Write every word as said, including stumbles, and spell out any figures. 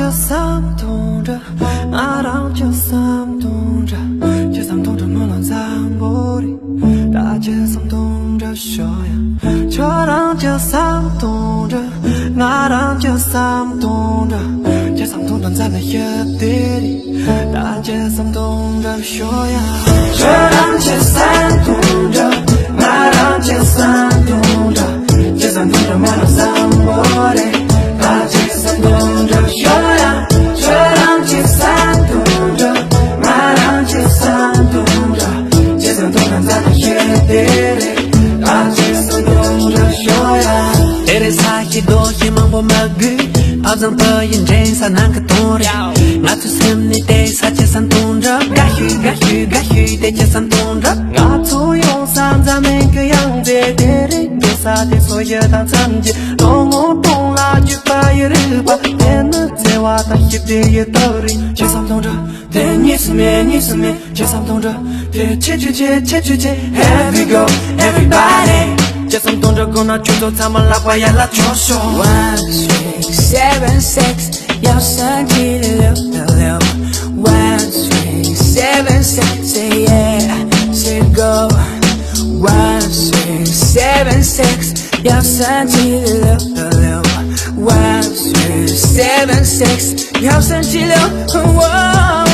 བསམ་དོན་འདྲ། ང་རང་གི་བསམ་དོན་འདྲ། ཁྱེད་བསམ་དོན་འདྲ་མོ་ལ་འཛམ་བུ་རེད། ད་ཁྱེད་བསམ་དོན་འདྲ་ཤོག་ཡ། ཁྱོད་རང་གི་བསམ་དོན་འདྲ། ང་རང་གི་བསམ་དོན་འདྲ། ཁྱེད་བསམ་དོན་འདྲ་འཛམ་ལ་ཞི་བདེ་རེད། ད་ཁྱེད་བསམ་དོན་འདྲ་ཤོག་ཡ། ཁྱོད་རང་གི་བསམ་དོན་འདྲ། ང་རང་གི་བསམ་དོན་འདྲ། ཁྱེད་བསམ་དོན་འདྲ་མོ་ལ་འཛམ་བུ་རེད། ད་ཁྱེད་བསམ་དོན་འདྲ་ཤོག་ཡ། ཁྱོད་རང་གི་བསམ་དོན་འདྲ། ང་རང་གི་བསམ་དོན་འདྲ། ཁྱེད་བསམ་དོན་འདྲ་འཛམ་ལ་ཞི་བདེ་རེད། ད་ཁྱེད་བསམ་དོན་འདྲ་ཤོག་ཡ། དེ་རིང་ས་གཞི་རྡོ་གཞི་མང་པོ་མ་དགོས། ཨ་བཟང་ཕ་ཡི་འདྲེན་ས་ནང་གི་དོན་རེད། ང་ཚོའི་སེམས་ནི་བལྟས་ས་ཁྱེད་བསམ་དོན་འདྲ། དགའ་ཤོས་དགའ་ཤོས་དགའ་ཤོས་དེ་ཁྱེད་བསམ་དོན་འདྲ། ང་ཚོ་ཡོང་ས་འཛམ་གླིང་གི་ཡང་རྩེ་དེ་རེད། འགྲོ་ས་དེ་སོ་ཡི་དང་མཚམས་ཀྱི་ལོ་ངོ་སྟོང་ལ་བརྒྱུད་པ་ཡི་རིག་པ། དེ་ནི་བརྩེ་བ་དང་ཞི་བདེ་ཡི་སྟོབས་རེད། ཁྱེད་བསམ་དོན་འདྲ། དེ་གཉིས་སུ་མེད་གཉིས་སུ་མེད། ཁྱེད་བསམ་དོན་འདྲ། དེ་ཁྱེད་ཁྱེད་ཁྱེད་ཁྱེད་ཁྱེད་ཁྱེད། Here we go everybody། ཁྱེད་བསམ་དོན་འདྲ་དགོས་ན་ཁྱོད་ཚོ་ཚང་མ་ལག་པ་ཡར་ལ་འཕྱོག་ཤོག One three seven six ཡར་སོང་ཅི་ལི་ལོ་ལོ། One three seven six say yeah say go One three seven six ཡར་སོང་ཅི་ལི་ལོ་ལོ། One three seven six ཡར་སོང་ཅི་ལི་ལོ།